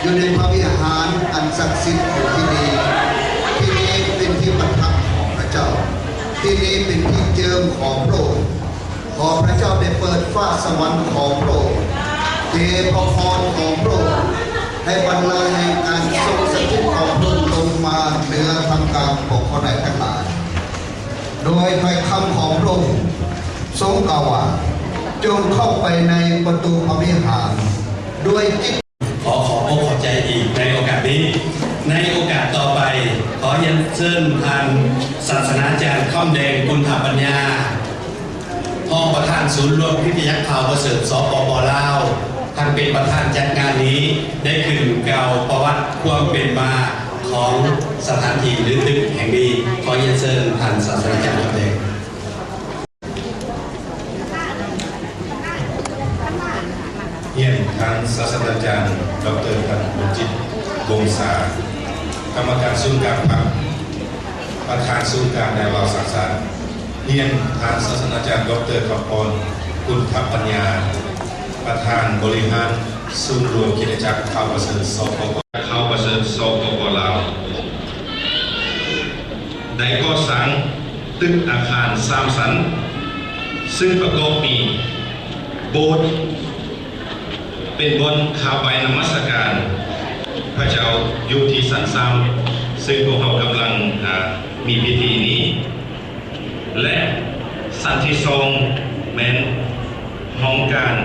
ຢູ່ໃນພະວິຫານອັນສັກສິດຢູ່ທີ່ນີ້. ທີ່ນີ້ເປັນທີ່ປະທັບຂອງພະເຈົ້າ. ທີ່ນີ້ເປັນທີ່ເຈິມຂອງພະອົງ. ຂໍພະເຈົ້າໄດ້ເປີດຟ້າສະຫວັນຂອງພະອົງ, ເທພະພອນຂອງພະອົງ, ໃຫ້ບັນດາແຫ່ງການຊົງສະຖິດຂອງພະອົງລົງມາເໜືອທ່າມກາງພວກເຂົາໃນທັງຫຼາຍ. ໂດຍຖ້ອຍຄຳຂອງພະອົງຊົງກ່າວວ່າ, ຈົ່ງເຂົ້າໄປໃນປະຕູພະວິຫານດ້ວຍຈິດ ຂໍຂອບອົກຂອບໃຈອີກໃນໂອກາດນີ້. ໃນໂອກາດຕໍ່ໄປ, ຂໍຮຽນເຊີນທ່ານສາດສະດາຈານ ຄຳແດງ ກຸນທະປັນຍາ, ຮອງປະທານສູນລວມຄຣິສຕະຈັກຂ່າວປະເສີດ ສປປ ລາວ, ທ່ານເປັນປະທານຈັດງານນີ້, ໄດ້ຂຶ້ນກ່າວປະຫວັດຄວາມເປັນມາຂອງສະຖານທີ່ ຫຼື ຕຶກແຫ່ງນີ້. ຂໍຮຽນເຊີນທ່ານສາດສະດາຈານ ຄຳແດງ. ຮຽນທ່ານສາດສະດາຈານ ດອກເຕີ ພັນວົງຈິດ ວົງສາ, ກຳມະການສູນກາງພັກ, ປະທານສູນກາງແນວລາວສ້າງຊາດ. ຮຽນທ່ານສາດສະດາຈານ ດອກເຕີ ຄຳພອນ ກຸນທະປັນຍາ, ປະທານບໍລິຫານສູນລວມຄຣິສຕະຈັກຂ່າວປະເສີດ ສປປ ຂ່າວປະເສີດ ສປປ ລາວ ໄດ້ກໍ່ສ້າງຕຶກອາຄານສາມຊັ້ນ, ຊຶ່ງປະກອບມີໂບດ ເປັນບ່ອນຂາວໄຫວ້ນະມັດສະການພະເຈົ້າຢູ່ທີ່ຊັ້ນສາມ, ຊຶ່ງພວກເຮົາກຳລັງ ອາ ມີພິທີນີ້ ແລະ ຊັ້ນທີສອງແມ່ນຫ້ອງການ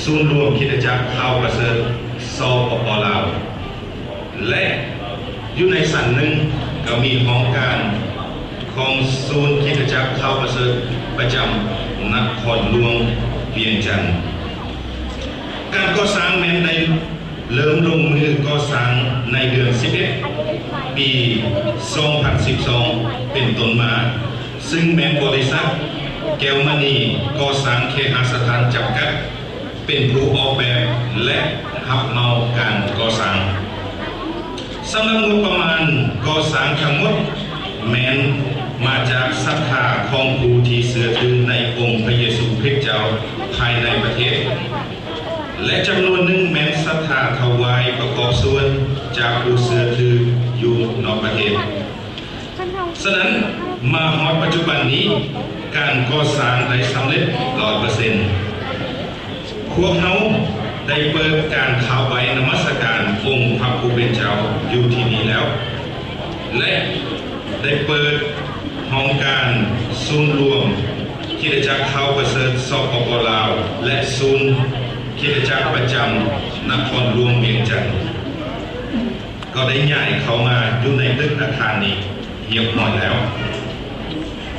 ສູນລວມຄຣິສຕະຈັກຂ່າວປະເສີດ ສປປ ລາວ. ແລະ ຢູ່ໃນຊັ້ນໜຶ່ງກໍມີຫ້ອງການຂອງສູນຄຣິສຕະຈັກຂ່າວປະເສີດປະຈຳນະຄອນຫຼວງວຽງຈັນ. ການກໍ່ສ້າງແມ່ນໄດ້ເລີ່ມລົງມືກໍ່ສ້າງໃນເດືອນສິບເອັດ ປີສອງພັນສິບສອງເປັນຕົ້ນມາ, ຊຶ່ງແມ່ນບໍລິສັດແກ້ວມະນີກໍ່ສ້າງເຄຫະສະຖານຈຳກັດ ເປັນຜູ້ອອກແບບ ແລະ ຮັບເໝົາການກໍ່ສ້າງ. ສຳລັບງົບປະມານກໍ່ສ້າງທັງໝົດແມ່ນມາຈາກສັດທາຂອງຜູ້ທີ່ເຊື່ອຖືໃນອົງພະເຢຊູຄຣິດເຈົ້າພາຍໃນປະເທດ ແລະ ຈຳນວນໜຶ່ງແມ່ນສັດທາຖວາຍປະກອບສ່ວນຈາກຜູ້ເຊື່ອຖືຢູ່ນອກປະເທດ. ສະນັ້ນ, ມາຮອດປັດຈຸບັນນີ້, ການກໍ່ສ້າງໄດ້ສຳເລັດຮ້ອຍເປີເຊັນ. ພວກເຮົາໄດ້ເປີດການຂາວໄຫວ້ນະມັດສະການອົງພະຜູ້ເປັນເຈົ້າຢູ່ທີ່ນີ້ແລ້ວ ແລະ ໄດ້ເປີດຫ້ອງການສູນລວມຄຣິສຕະຈັກຂ່າວປະເສີດ ສປປ ລາວ ແລະ ສູນຄຣິສຕະຈັກປະຈຳນະຄອນຫຼວງວຽງຈັນ. ກໍໄດ້ຍ້າຍເຂົ້າມາຢູ່ໃນຕຶກອາຄານນີ້ຮຽບຮ້ອຍແລ້ວ.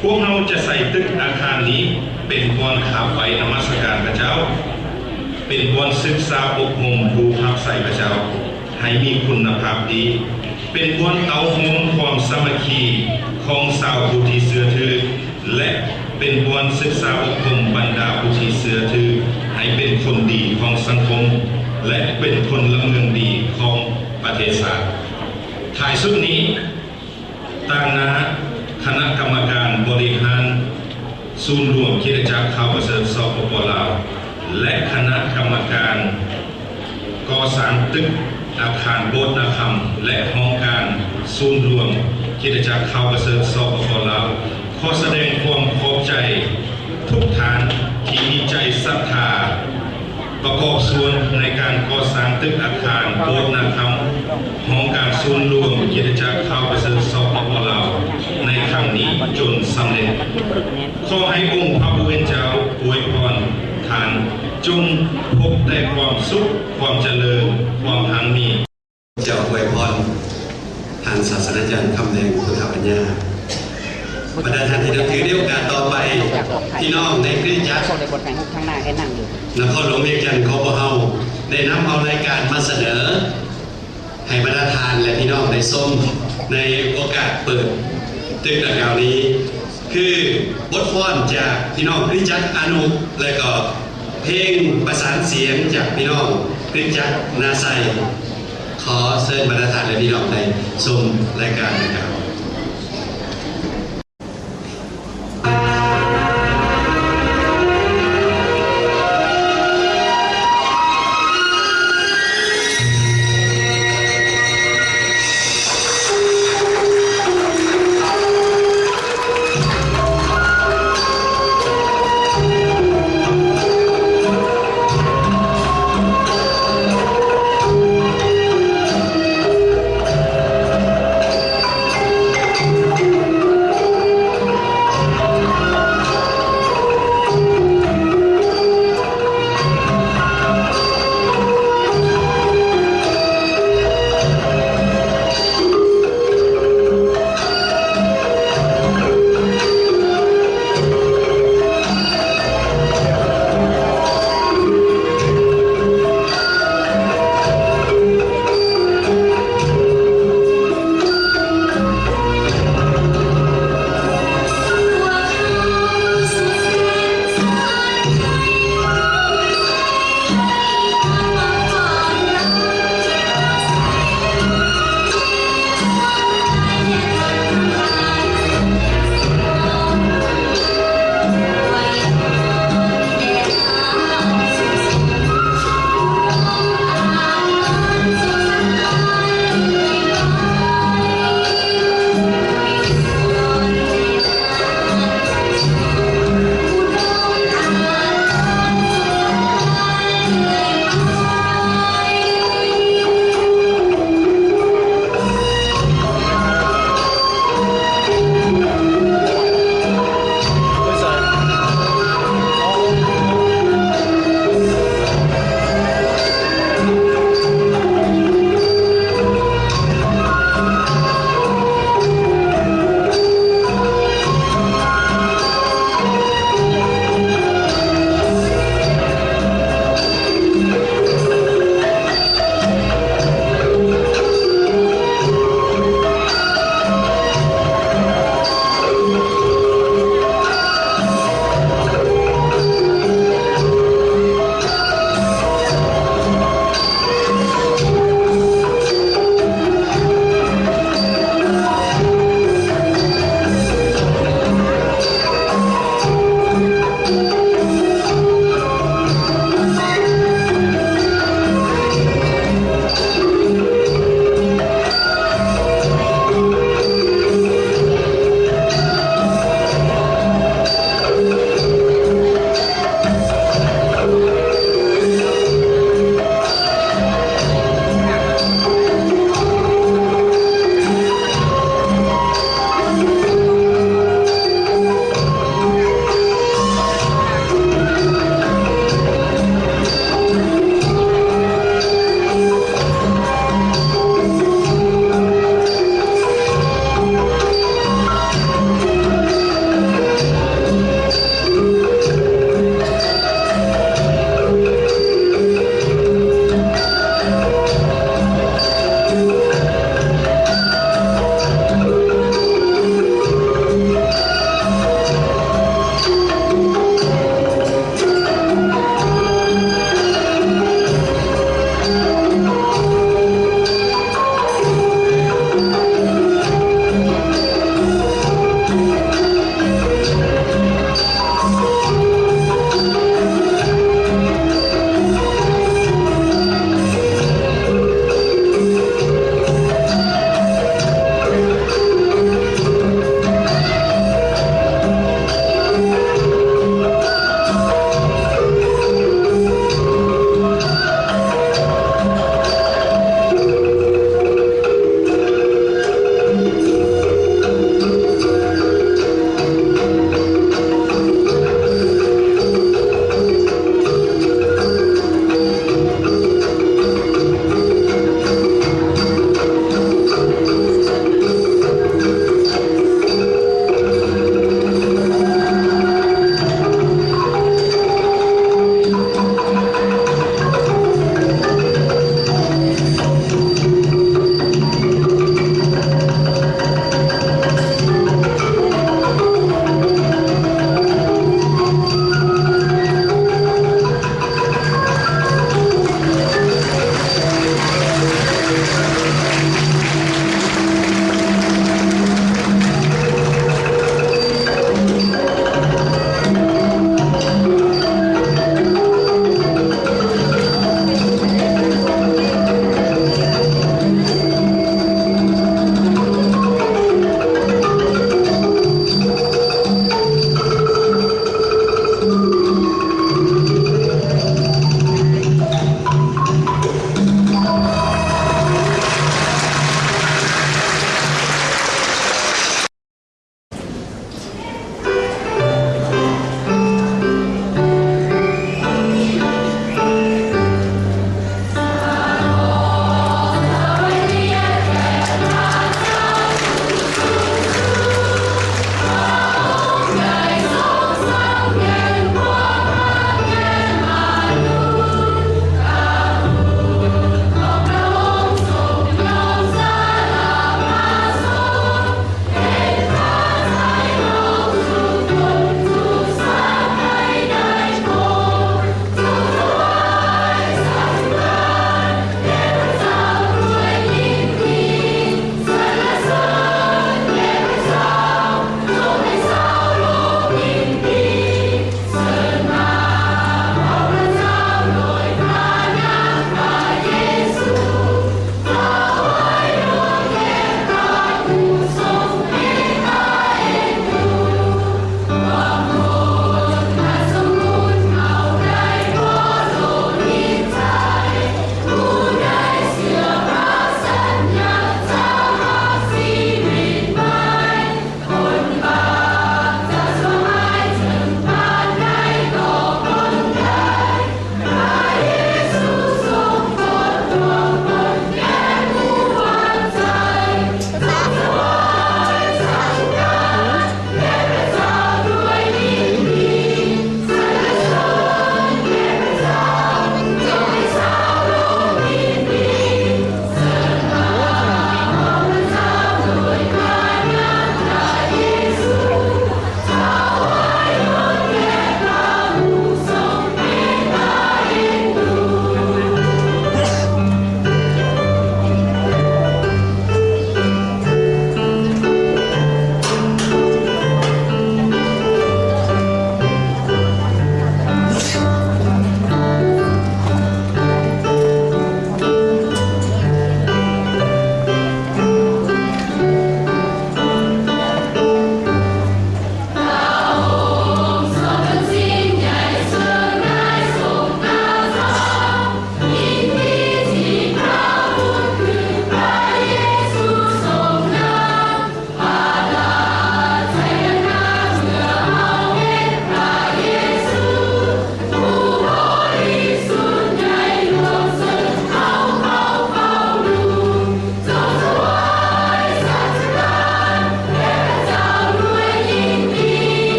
ພວກເຮົາຈະໃຊ້ຕຶກອາຄານນີ້ເປັນບ່ອນຂາວໄຫວ້ນະມັດສະການພະເຈົ້າ, ເປັນບ່ອນສຶກສາອົບຮົມຜູ້ຮັບໃຊ້ພະເຈົ້າໃຫ້ມີຄຸນນະພາບດີ, ເປັນບ່ອນເຕົ້າໂຮມຄວາມສາມັກຄີຂອງຊາວຜູ້ທີ່ເຊື່ອຖື ແລະ ເປັນບ່ອນສຶກສາອົບຮົມບັນດາຜູ້ທີ່ເຊື່ອຖືໃຫ້ເປັນຄົນດີຂອງສັງຄົມ ແລະ ເປັນພົນລະເມືອງດີຂອງປະເທດຊາດ. ທ້າຍສຸດນີ້, ຕາງໜ້າຄະນະກຳມະການບໍລິຫານສູນລວມຄຣິສຕະຈັກຂ່າວປະເສີດ ສປປ ລາວ ແລະ ຄະນະກຳມະການ ກໍ່ສ້າງຕຶກອາຄານໂບດນາຄຳ ແລະ ຫ້ອງການສູນລວມຄຣິສຕະຈັກຂ່າວປະເສີດ ສປປ ລາວ ຂໍສະແດງຄວາມຂອບໃຈທຸກທ່ານທີ່ມີໃຈສັດທາປະກອບສ່ວນໃນການກໍ່ສ້າງຕຶກອາຄານໂບດນາຄຳ ຫ້ອງການສູນລວມຄຣິສຕະຈັກຂ່າວປະເສີດ ສປປ ລາວ ໃນຄັ້ງນີ້ຈົນສຳເລັດ. ຂໍໃຫ້ອົງພະຜູ້ເປັນເຈົ້າອວຍພອນທ່ານ ຈົ່ງພົບແຕ່ຄວາມສຸກ, ຄວາມຈະເລີນ, ຄວາມຮັ່ງມີ. ເຈົ້າອວຍພອນທ່ານສາດສະດາຈານຄຳແດງ ພຸດທະປັນຍາ. ບັນດາທ່ານທີ່ນັບຖື, ໃນໂອກາດຕໍ່ໄປ, ພີ່ນ້ອງໃນຄຣິສຕະຈັກ ພວກໄດ້ບົດໄປຮຸບທາງໜ້າ ໃຫ້ນັ່ງຢູ່ ນະຄອນຫຼວງວຽງຈັນຂອງພວກເຮົາ ໄດ້ນຳເອົາລາຍການມາສະເໜີ ໃຫ້ບັນດາທ່ານ ແລະ ພີ່ນ້ອງໄດ້ຊົມໃນໂອກາດເປີດຕຶກດັ່ງກ່າວນີ້ ຄືບົດຟ້ອນຈາກພີ່ນ້ອງຄຣິສຕະຈັກອານຸ ແລະ ກໍເພງປະສານສຽງຈາກພີ່ນ້ອງຄຣິສຕະຈັກນາໄຊ. ຂໍເຊີນບັນດາທ່ານ ແລະ ພີ່ນ້ອງໄດ້ຊົມລາຍການດັ່ງກ່າວ.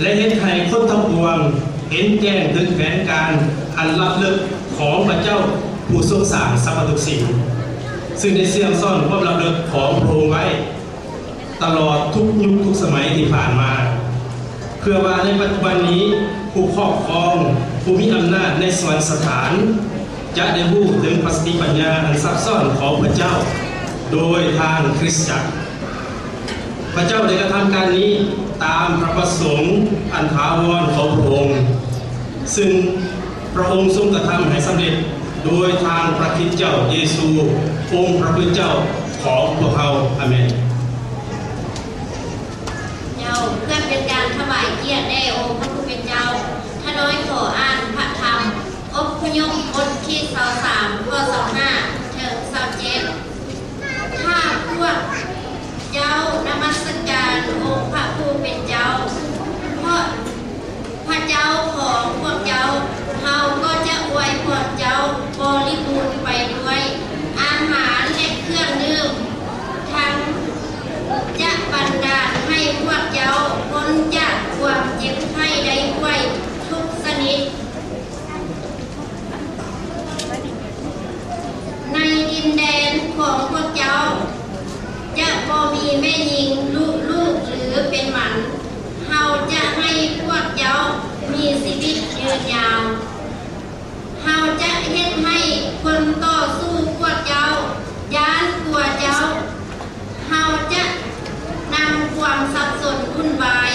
ແລະເຮັດໃຫ້ຄົນທັງປວງເຫັນແຈ້ງເຖິງແຜນການອັນລັບເລິກຂອງພະເຈົ້າຜູ້ຊົງສ້າງສັບພະທຸກສິ່ງ, ຊຶ່ງໄດ້ເຊື່ອມຊ້ອນຄວາມລັບເລິກຂອງພະອົງໄວ້ຕະຫຼອດທຸກຍຸກທຸກສະໄໝທີ່ຜ່ານມາ, ເພື່ອວ່າໃນປັດຈຸບັນນີ້ ຜູ້ຄອບຄອງ ຜູ້ມີອຳນາດໃນສະຫວັນສະຖານ ຈະໄດ້ຮູ້ເຖິງພະສະຕິປັນຍາອັນຊັບຊ້ອນຂອງພະເຈົ້າ ໂດຍທາງຄຣິສຕະຈັກ. ພະເຈົ້າໄດ້ກະທຳການນີ້ຕາມພະປະສົງອັນຖາວອນຂອງພະອົງ, ຊຶ່ງພະອົງຊົງກະທຳໃຫ້ສຳເລັດໂດຍທາງພະຄຣິດເຈົ້າເຢຊູ ອົງພະຜູ້ເຈົ້າຂອງພວກເຮົາ. ອາເມນ. ເຈົ້າ, ເພື່ອເປັນການຖວາຍກຽດແດ່ອົງພະຜູ້ເປັນເຈົ້າ, ຂ້ານ້ອຍຂໍອ່ານພະທຳອົບພະຍົບບົດທີຊາວສາມ ຂໍ້ຊາວຫ້າ ເຖິງຊາວເຈັດ. ຖ້າພວກເຈົ້ານະມັດສະການອົງພະຜູ້ເປັນເຈົ້າ, ເພາະ ພະເຈົ້າຂອງພວກເຈົ້າ, ເຮົາກໍຈະອວຍພອນເຈົ້າບໍລິບູນໄປດ້ວຍອາຫານ ແລະ ເຄື່ອງດື່ມ, ທັງຈະບັນດານໃຫ້ພວກເຈົ້າພົ້ນຈາກຄວາມເຈັບໄຂ້ໄດ້ປ່ວຍທຸກຊະນິດ. ໃນດິນແດນຂອງພວກເຈົ້າຈະບໍ່ມີແມ່ຍິງລຸລູກ ຫຼື ເປັນໝັນ. ເຮົາຈະໃຫ້ພວກເຈົ້າມີຊີວິດຍືນຍາວ. ເຮົາຈະເຮັດໃຫ້ຄົນຕໍ່ສູ້ພວກເຈົ້າຢ້ານກົວເຈົ້າ. ເຮົາຈະນຳຄວາມສັບສົນວຸ່ນວາຍ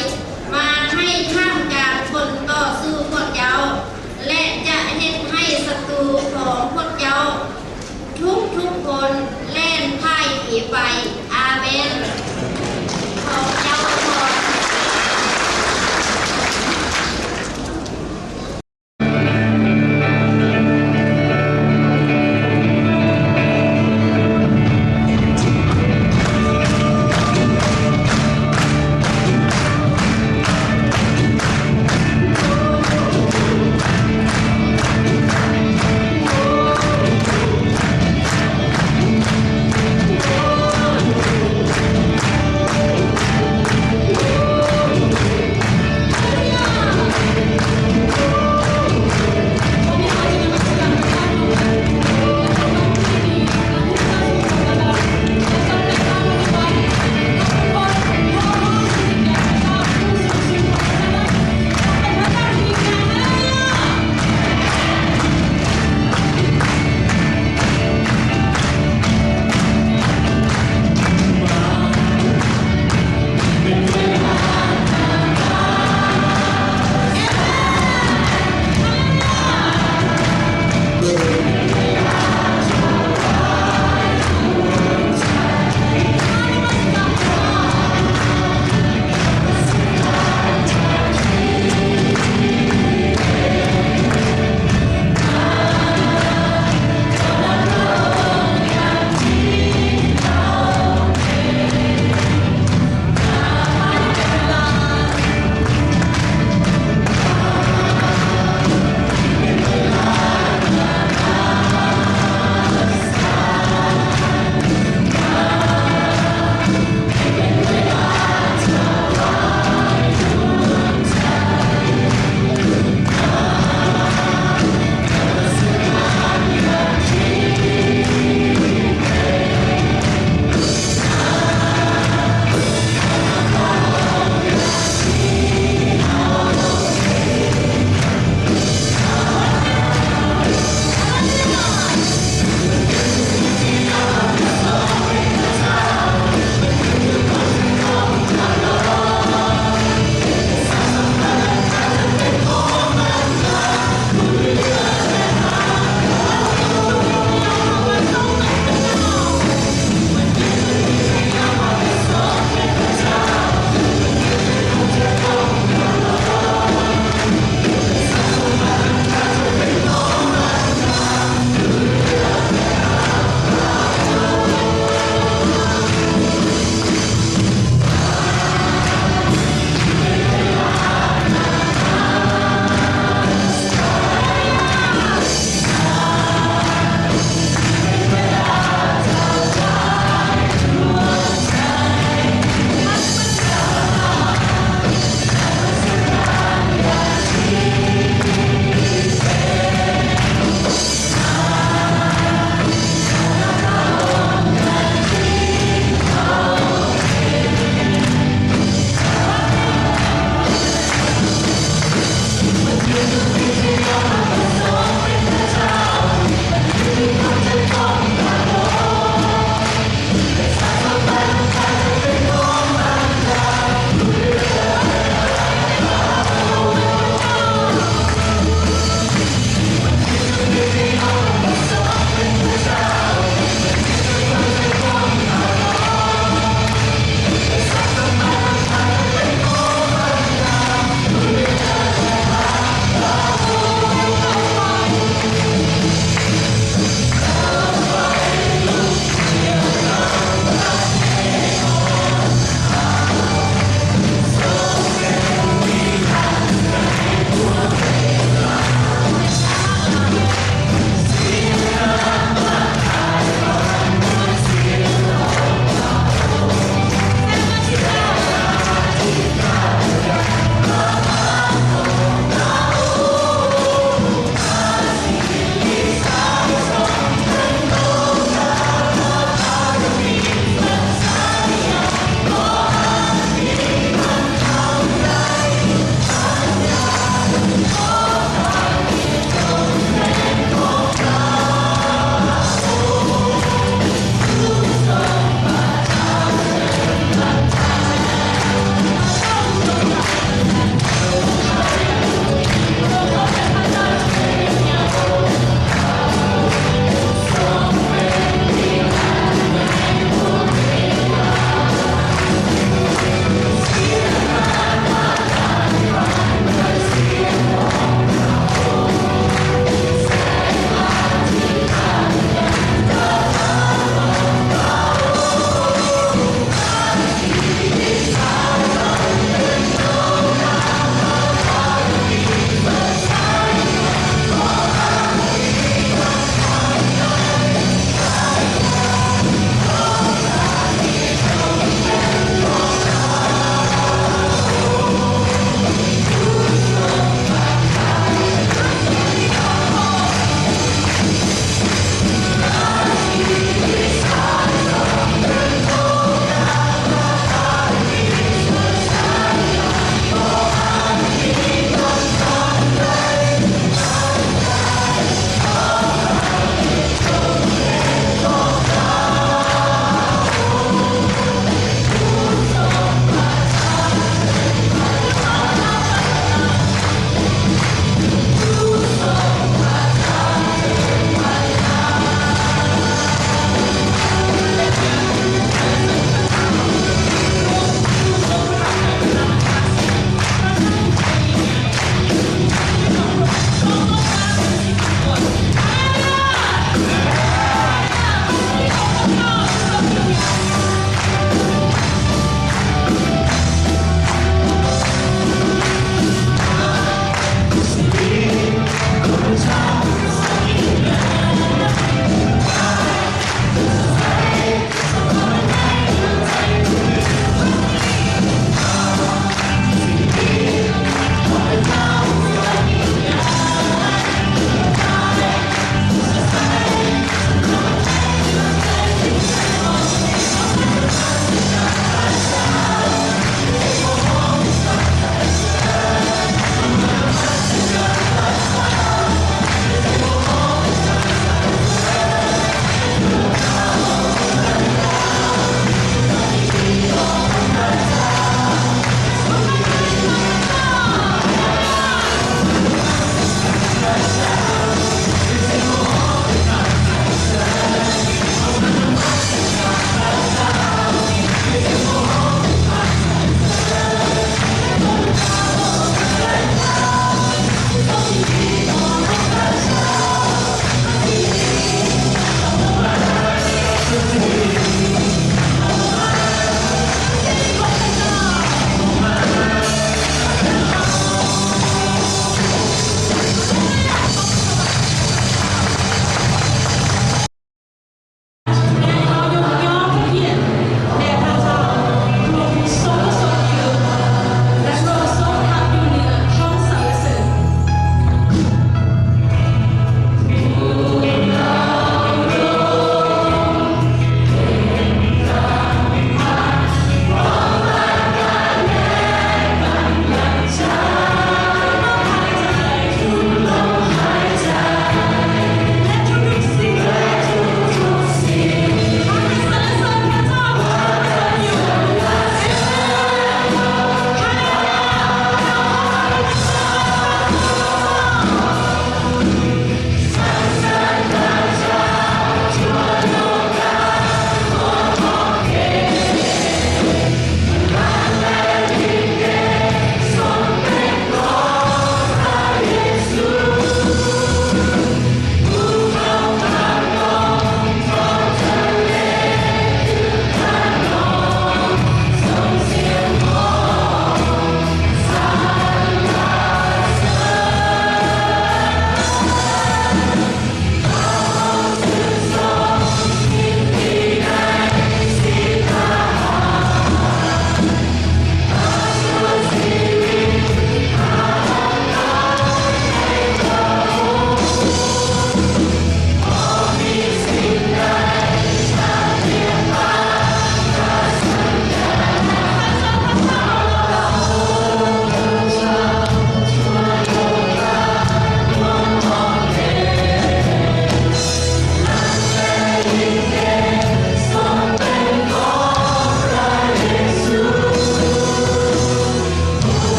ມາໃຫ້ທ່າມກາງຄົນຕໍ່ສູ້ພວກເຈົ້າ ແລະ ຈະເຮັດໃຫ້ສະຕູຂອງພວກເຈົ້າທຸກໆຄົນແລ່ນພ່າຍໜີໄປ.